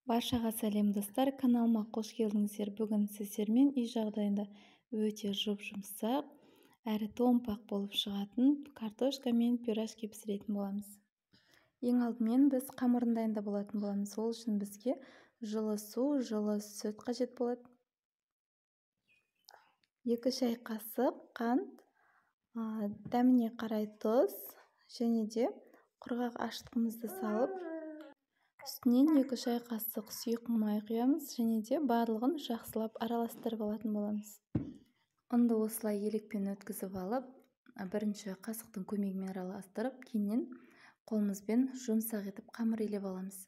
Баршаға сәлем достар, каналыма қош келдіңіздер. Бүгін сіздермен үй жағдайында өте жұп-жұмсақ, әрі томпақ болып шығатын картошка мен пюрешки пісіретін боламыз. Ең алдымен біз қамырын дайындап болатын боламыз. Ол үшін бізге жылы су, жылы сүт қажет болады. 2 шай қасық қант, дәміне қарай тұз және де құрғақ ашытқымызды салып, үстінен 2 шай қасық сұйық май құямыз және де барлығын жақсылап араластырып алатын боламыз. Ұнды осылай елекпен өткізіп алып, бірінші қасықтың көмегімен араластырып, кейіннен қолымызбен жұмсақ етіп қамыр илеп аламыз.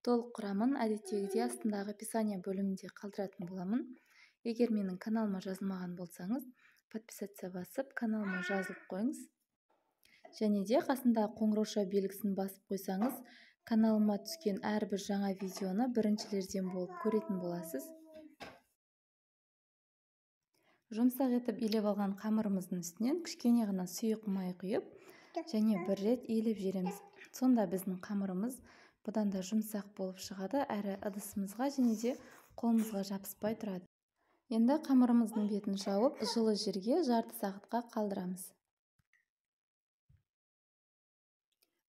Толық құрамын әдеттегідей астындағы описание бөлімінде қалдыратын боламын. Егер менің каналыма жазылмаған болсаңыз, подписаться басып, каналыма жазылып қойыңыз. Және де қасындағы қоңырауша белгісін басып қойсаңыз, каналыма түскен әрбір жаңа видеоны біріншілерден болып көретін боласыз. Жұмсақ етіп илеп алған қамырымыздың үстінен кішкене ғана сұйық май құйып, және бір рет илеп жібереміз. Сонда біздің қамырымыз бұдан да жұмсақ болып шығады, әрі ыдысымызға және де қолымызға жабыспай тұрады. Енді қамырымыздың бетін жауып, жылы жерге жарты сағатқа қалдырамыз.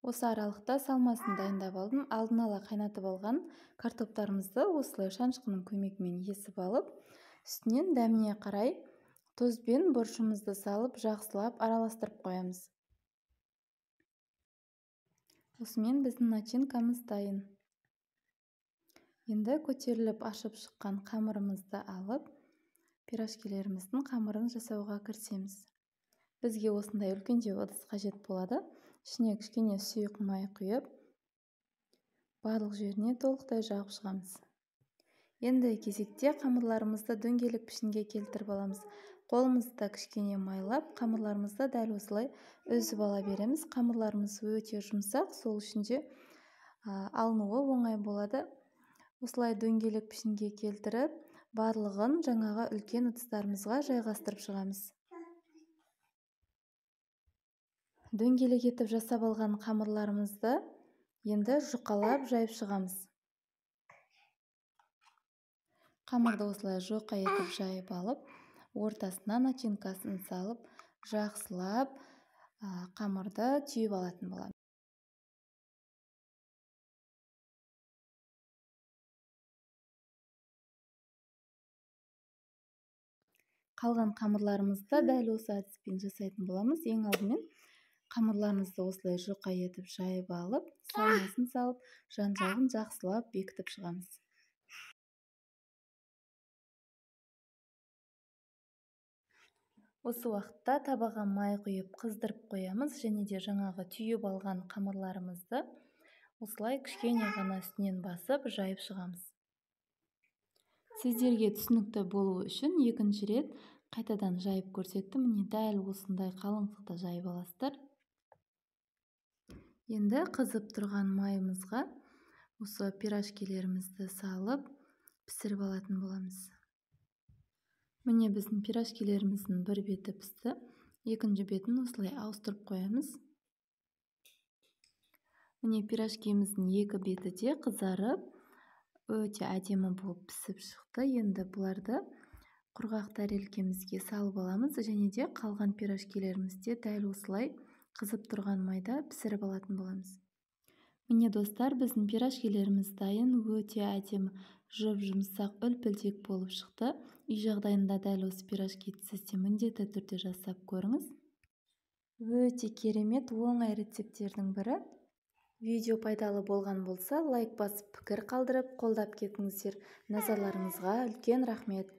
Осы аралықта салмасын дайындап алдым. Алдын ала қайнатып алған картоптарымызды осылай шанышқының көмегімен есіп алып, үстінен дәміне қарай тұз бен бұрышымызды салып, жақсылап араластырып қоямыз. Осымен біздің начинкамыз дайын. Енді көтеріліп ашып шыққан қамырымызды алып, пирожкилеріміздің қамырын жасауға кірісеміз. Бізге осындай үлкендеу ыдыс қажет болады. Ішіне кішкене сұйық май құйып, барлық жеріне толықтай жағып шығамыз. Енді кезекте қамырларымызды дөңгелек пішінге келтіріп аламыз. Қолымызды кішкене майлап, қамырларымызды дәл осылай үзіп ала береміз. Қамырларымыз өте жұмсақ, сол үшін де алынуы оңай болады. Осылай дөңгелек пішінге келтіріп, барлығын жаңағы үлкен ыдыстарымызға жайғастырып шығамыз. Дөңгелек етіп жасап алған қамырларымызды енді жұқалап жайып шығамыз. Қамырды осылай жұқа етіп жайып алып, ортасына начинкасын салып, жақсылап қамырды түйіп алатын боламыз. Қалған қамырларымызды дәл осы әдіспен жасайтын боламыз. Ең алдымен қамырларымызды осылай жұқа етіп жайып алып, салмасын салып, жан-жағын жақсылап бекітіп шығамыз. Осы уақытта табаға май құйып қыздырып қоямыз және де жаңағы түйіп алған қамырларымызды осылай кішкене ғана үстінен басып жайып шығамыз. Сіздерге түсінікті болу үшін екінші рет қайтадан жайып көрсеттім. Міне дәл осындай қалыңдықта жайып аласыздар. Енді қызып тұрған майымызға осы пирожкилерімізді салып пісіріп алатын боламыз. Міне біздің пирожкилеріміздің бір беті пісті, екінші бетін осылай ауыстырып қоямыз. Міне пирожкиміздің екі беті де қызарып, өте әдемі болып пісіп шықты. Енді бұларды құрғақ тәрелкемізге салып аламыз және де қалған пирожкилерімізді дәл осылай қызып тұрған майда пісіріп алатын боламыз. Міне достар, біздің пирожкилеріміз дайын, өте әдемі, жұп-жұмсақ, үлпілдек болып шықты. Үй жағдайында дәл осы пирожкиді сіз де міндетті түрде жасап көріңіз. Өте керемет, оңай рецепттердің бірі. Видео пайдалы болған болса, лайк басып, пікір қалдырып, қолдап кетіңіздер. Назарларыңызға үлкен рахмет.